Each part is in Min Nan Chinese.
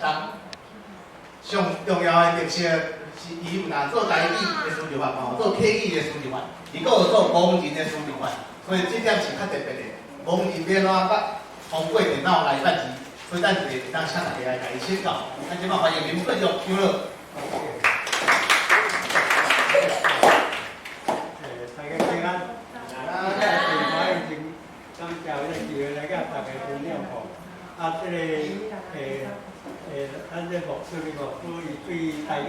章。上重要的特色是，伊毋但做台語的輸入法，嘛有做客語的輸入法，伊閣有做盲人的輸入法，所以這點是較特別的。盲人欲按怎閣通過電腦來辦字，所以等一下會當請大家來共伊請教。咱這擺歡迎林國玉長老。大家平安。啊，這個我已經感謝這個機會來佮大家分享吼。啊，這個咱這牧師的牧師，伊對台語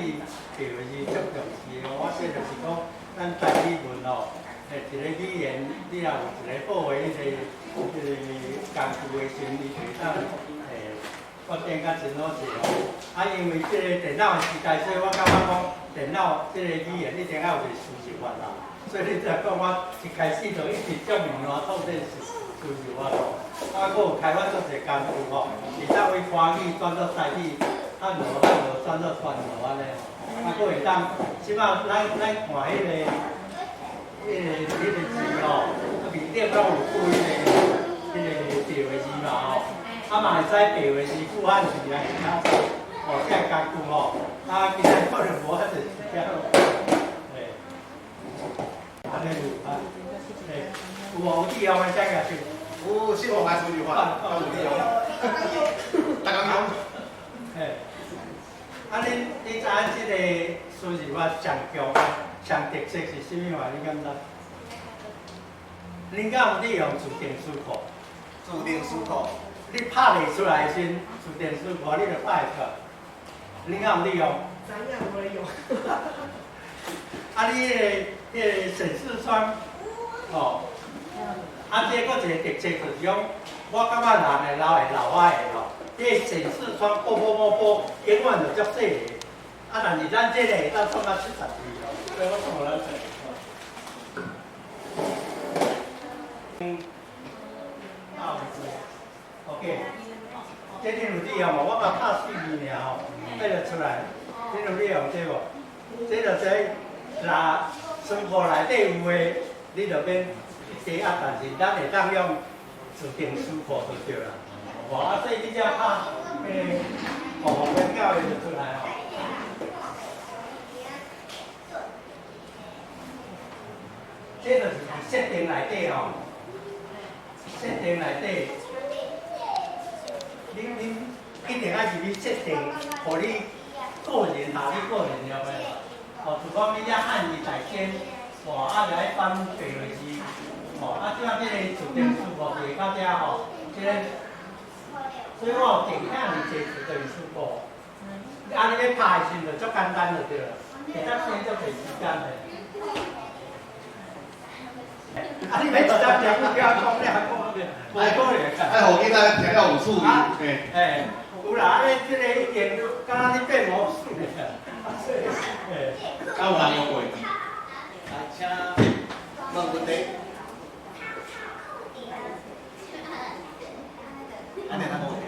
對是足重視的。我說就是講，咱台語文吼，一個語言，你若有一個好的彼個工具的時陣，伊就會當發展較真好勢吼。啊，因為這個電腦的時代，所以我感覺講電腦這個語言一定要有一個輸入法啦。所以你才講我一開始就一直足物爛透這輸入法吼。啊，閣有開發足濟工具吼，會當為華語轉做台語，漢羅轉做川羅按呢吼。啊，閣會當，這擺咱看彼個字吼，啊面頂攏有附彼個白話字嘛吼，啊嘛會使白話字附漢字來寫，哦，這個工具吼，啊，今仔可能無遐濟時間咯，嘿，按呢有啊，嘿，有無有利用的請舉手。有信望愛輸入法，有利用，逐工用。嘿，啊，你知影這個輸入法上強、上特色是啥物話？你敢知？恁敢有利用自定詞庫？自定詞庫。你拍袂出來的時陣，自定詞庫你就拍會出來。恁敢有利用？知影無咧用。啊，你彼個顯示窗，哦，啊，這閣一個特色就是講，我感覺人會老會老我的吼，這個顯示窗撥撥撥撥，永遠就足細个。啊，但是咱這個會當創到72哦，所以我創予咱細。嗯，啊，OK，這恁有利用無？我共拍四字爾吼，這就出來。恁有利用這無？這就是若書庫內底有的，你就免去加壓，但是咱會當用自定詞庫就對啦。哦，啊，所以你只拍彼個紅紅變教的就出來吼。這就是佇設定內底吼，設定內底，恁一定愛入去設定，予你個人下你個人用的。哦，就講你遮漢字在先，哦，啊，就愛翻白話字，哦，啊，這擺這個自定詞庫就會到遮吼，這個，所以我有訂遐爾濟自定詞庫，啊，你欲拍的時陣就足簡單就對啦，會當省足濟時間的。啊！你欲一點聽有聽講了講，無可能。愛予囡仔聽了有趣味，嘿。嘿，有啦，啊，你這個已經敢若咧變魔術爾。嘿。敢有人用過？來，請問問題。按呢較無問題。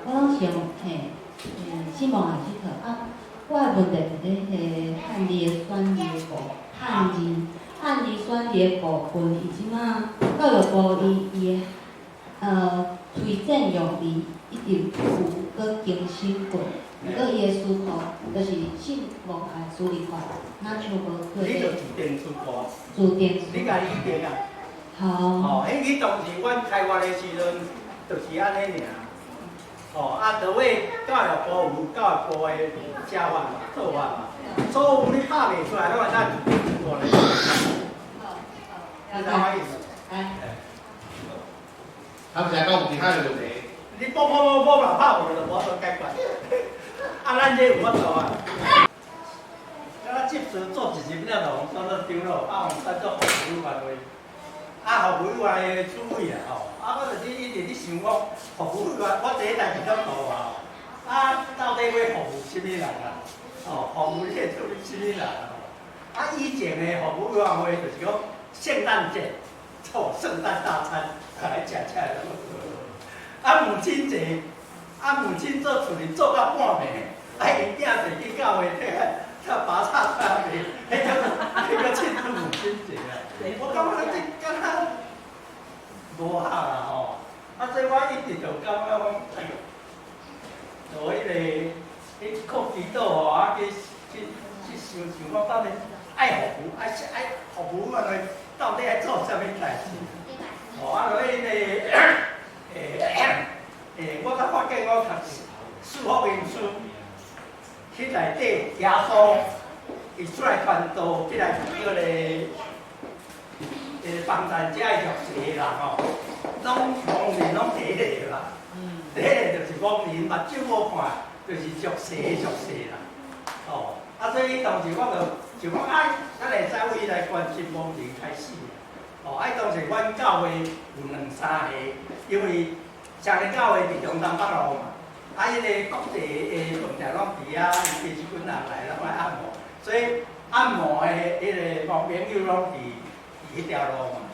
我攏想嘿，希望也是課啊。我的問題是咧，彼個漢字的選字的部漢字選字的部分，伊這馬教育部伊的推薦用字一直有閣更新過，毋過伊的詞庫就是信望愛輸入法，若像無你就自定詞庫。自定詞。你家己定啊？好。哦，彼當時阮開發的時陣，就是按呢爾。哦，啊，就尾教育部有教育部的寫法嘛、做法嘛，所有你拍袂出來，攏會當自定詞庫來。你知我意思？哎。他們現在講有其他的問題。你撥撥撥撥嘛，拍無就無法度解決。啊，咱這有法度啊。敢若接觸做一日了，就予轉做長老，啊，予轉做服務委員會。啊，服務委員的主委啊吼，啊，我就是一直咧想講，服務委員，我這個代誌足大啊，啊，到底欲服務啥物人啊？哦，服務你會做啥物人啊？啊，以前的服務委員會就是講聖誕節做聖誕大餐來食食的。啊，母親節，啊，母親做厝裡做到半暝，啊，𪜶囝就去教會聽，聽拔插啥物，彼叫慶祝母親節啊。我感覺這敢若無合啦吼，啊，所以我一直就感覺講，哎喲，做彼个去靠祈禱吼，啊去去去想想講到底愛服務，愛愛服務原來到底愛做啥物代誌？哦，啊，落彼個欸，我才發覺我讀四福音書，彼內底耶穌伊出來傳道，起來叫咧幫贊遮弱勢的人吼，攏盲人攏第一个啦。第一个就是盲人，目睭無看，就是弱勢的弱勢啦。哦，啊，所以當時我就想講，啊，咱會使為來關心盲人開始。哦，啊，當時阮教會有兩三個，因為雙連教會佇中山北路嘛，啊，彼个國際的飯店攏佇遐，伊幾十幾人來攏愛按摩，所以按摩的彼个盲朋友攏佇彼條路嘛。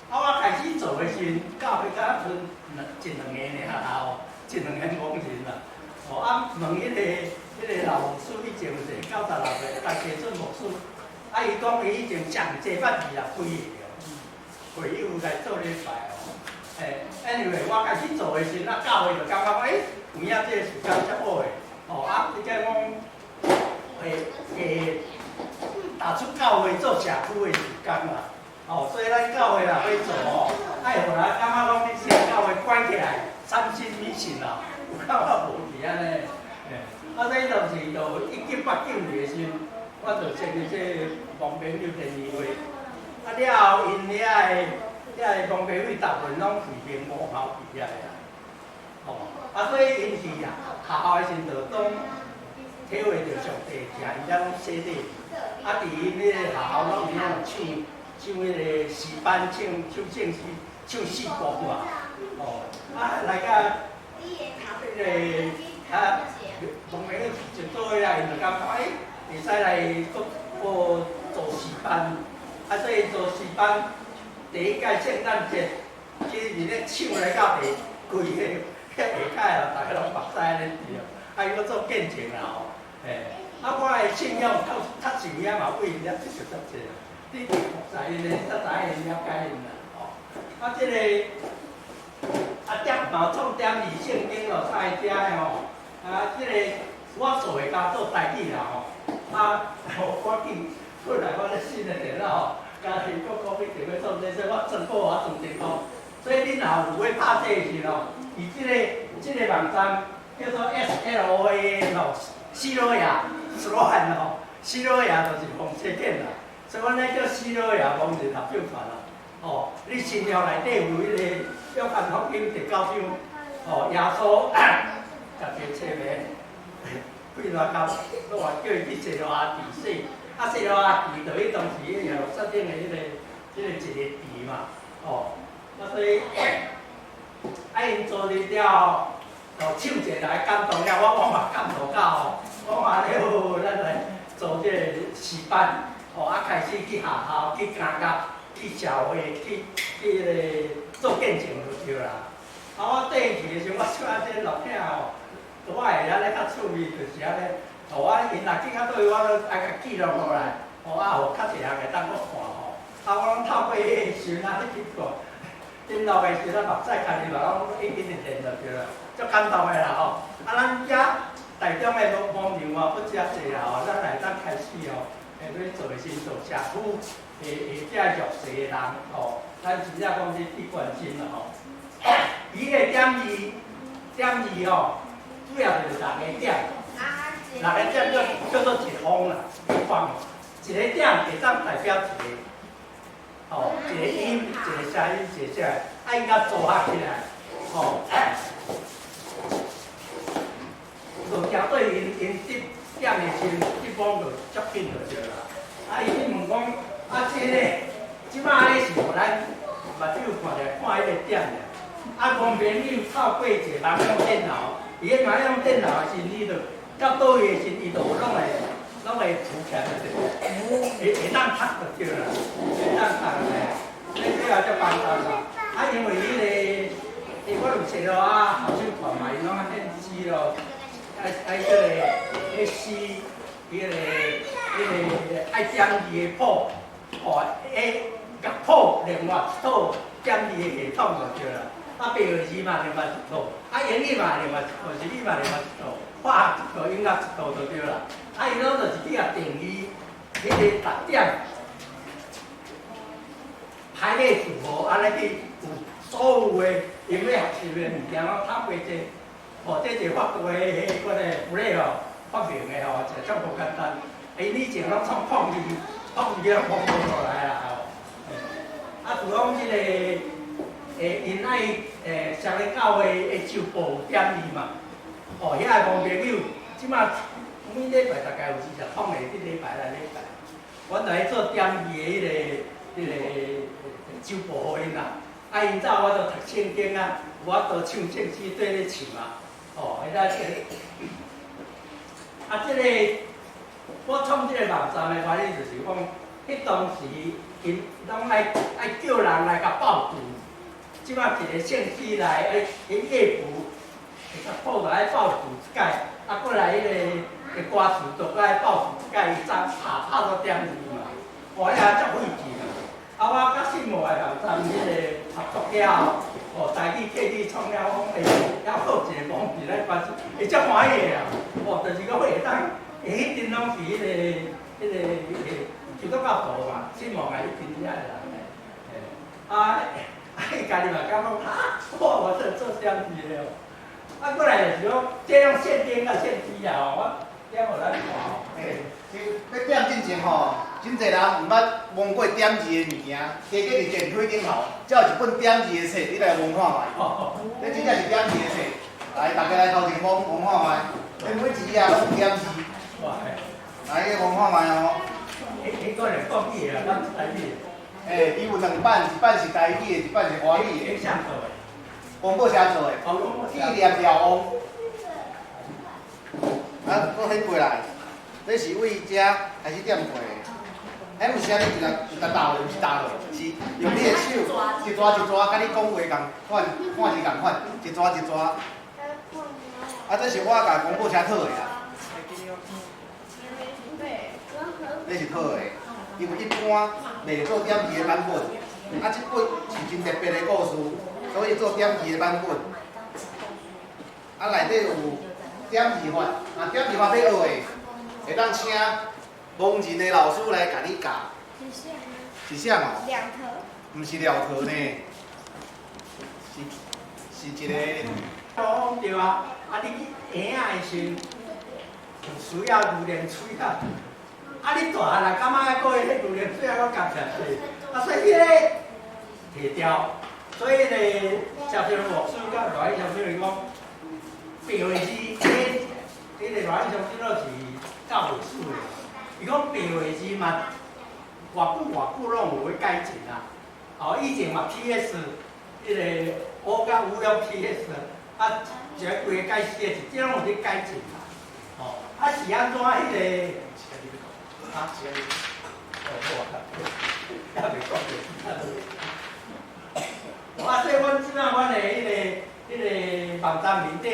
啊，我開始做的時陣，教會敢若賰兩一兩个爾啦吼，一兩个盲人啦。哦，啊，問彼个老牧師以前有一個96歲大家做牧師，啊，伊講伊以前上濟捌26幾個，會友來做禮拜哦。欸，anyway，我開始做的時陣，啊，教會就感覺講，欸，有影這個時間才好的，哦，啊，你講講，會會踏出教會做社區的時間啦，哦，所以咱教會若欲做吼，愛予人感覺講你這個教會關起來，三心迷信啦，有感覺無是按呢？欸，啊，所以就是就1989年的時陣，我就成立這個盲朋友聯誼會，啊了後，𪜶遐的遐个盲朋友大部分攏是明母校畢業的啦，哦，啊，所以𪜶去啊學校的時陣就攏體會著上帝疼，𪜶才攏洗禮。啊，佇𪜶彼個學校攏有遐唱唱彼个詩班，唱唱聖詩，唱四部嘛，哦，啊來到彼个啊，盲朋友一做伙來，𪜶就感覺欸，會使來閣閣做詩班，啊，所以做詩班。第一屆聖誕節，去佇咧唱來到下規个遐下跤哦，逐个攏目屎按呢滴哦，啊，伊閣做見證啦吼，嘿，啊，我的信仰確確實有影嘛為𪜶遐得著足濟啦，你佇服侍𪜶的，才知影𪜶了解𪜶啦，吼，啊，這個啊點嘛創點二聖經咯，在遮的吼，啊，這個我做會較做台語啦吼，啊，我見本來我咧新的電腦吼。家己閣講一定欲創這，所以我全部我裝成功。所以恁若有欲拍這的時吼，佇這個網站叫做 SLOA 吼，西羅亞，斯羅漢吼，西羅亞就是黃西健啦。所以阮咧叫西羅亞盲人合唱團啦。哦，你新約內底有彼個約翰福音第九章，哦，耶穌家己冊名，幾偌工，都話叫伊去西羅亞池洗。啊，西羅亞池就彼當時耶路撒冷的彼個一個池嘛，哦，啊所以，啊𪜶做入了後，哦唱一個來感動了，我嘛感動到吼，我嘛咧好，咱來做這個詩班，哦啊開始去學校、去監獄、去社會、去去彼个做見證就對啦。啊，我轉去的時陣，我小可這老兄吼，我會按呢較趣味，就是按呢。哦，我𪜶若去到佗位，我攏愛共記錄落來，哦啊，予較濟人會當閣看吼。啊，我攏透過彼个時陣啊去看，恁落的時陣目屎看伊嘛攏一直直練就對啦，足感動的啦吼。啊，咱遮台中的盲人嘛不遮濟啦吼，咱來當開始吼，會欲做的是做社區的的遮弱勢的人吼，咱真正講是去關心啦吼。伊個點二點二吼，主要就是六個點。六個點叫叫做一方啦，一方，一個點會當代表一個，吼，一個音，一個聲音，一個聲，啊，應該組合起來，吼，就行對𪜶𪜶得點的時陣，得方就足緊就對啦。啊，伊去問講，啊，這個，這擺咧是予咱目睭看著看彼個點爾。啊，盲朋友透過一個網用電腦，伊咧網用電腦的時陣，伊就到佗位的時陣，伊就攏會塗起來就對，會會當讀就對啦，會當讀的，所以這個足簡單啦。啊，因為彼個，欸，我有西羅亞合唱團嘛，𪜶攏愛獻詩咯，愛愛這個彼詩，彼個愛點字的譜，吼，欸，樂譜另外一套點字的系統就對啦。啊，白話字嘛另外一套，啊，英語嘛另外一套，日語嘛另外一套，化學一套，音樂一套就對啦。啊，伊攏就是去共定義，彼個特點排列組合，按呢去有所有的音樂學習的物件攏透過這，哦，這一個法國的彼個弗雷吼發明的吼，就足無簡單。因以前攏創碰字，碰字攏碰無落來啦吼。啊，除講這個，𪜶愛雙咧教會的周報有點字嘛，哦，遐個朋友，這馬每禮拜大概有20通的，這禮拜來禮拜，阮就去做點字的彼個周報予𪜶啦。啊，𪜶走我就讀聖經啊，有法度唱聖詩對咧唱啊，哦，彼個，啊，這個我創這個網站的原因就是講，彼當時𪜶攏愛叫人來共報詞，這馬一個聖詩來，愛彼樂譜會較譜來報詞一擺，啊，過來彼個歌詞都愛報詞一擺，伊怎拍拍做點字嘛，哦，遐足費勁啊！啊，我佮信望的網站彼個合作了後，哦，台語客語創了講會猶好一個網址來關心，會足歡喜的啊！哦，就是講會當，彼陣攏是彼個基督教徒嘛，信望的彼陣遐的人的，啊，啊，伊家己嘛感覺哈，我這做點字的哦。啊，過來就是講，這種聖經佮聖詩啊，吼，我點予咱看吼。欸，欲點進前吼，真濟人毋捌摸過點字的物件，加減佇電梯頂頭，才有一本點字的冊，你來摸看覓。這真正是點字的冊，來，大家來頭前摸摸看覓。這每一頁攏有點字。來，你摸看覓哦。彼個是國語的，咱是台語的。欸，伊有兩版，一版是台語的，一版是華語的。啥做的？公報社做的。紀念廖王。啊，閣彼過來，這是為遮開始點過的。彼毋是按呢一個一個打落，毋是打落，是用你的手一逝一逝，佮你講話仝款，看字仝款，一逝一逝。啊，這是我共公報社討的啦。這是討的，因為一般袂做點字的版本，啊，這本是真特別的故事，所以做點字的版本。啊，內底有點字法，啊，點字法欲學的，會當請盲人的老師來共你教。是啥哦？兩頭。毋是廖頭呢，是一個。講對啊，啊你去嬰仔的時陣，有需要牛奶喙仔。啊！你大漢也感覺閣彼牛奶水仔閣含起來，啊，所以彼个提掉，所以咧，小小牧師佮賴小小伊講，白話字，彼個賴小小是教會書的，伊講白話字嘛，偌久偌久攏有咧改進啊。哦，以前嘛 T S，彼個 O 佮 U 了 T S，啊，一個規個改寫是，這攏有咧改進啦。哦，啊是按怎彼個？啊，哦好啊，猶未講著。啊，所以阮這擺阮的彼個網站面頂，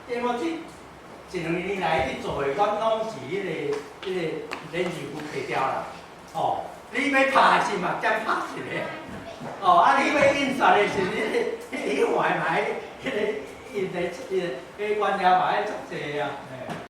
這我這一兩年來咧做的，阮攏是彼個連字符提掉啦。哦，你欲拍的時嘛，兼拍一个。哦，啊，你欲印刷的時，你彼換嘛，彼個印的印，彼原料嘛愛足濟啊。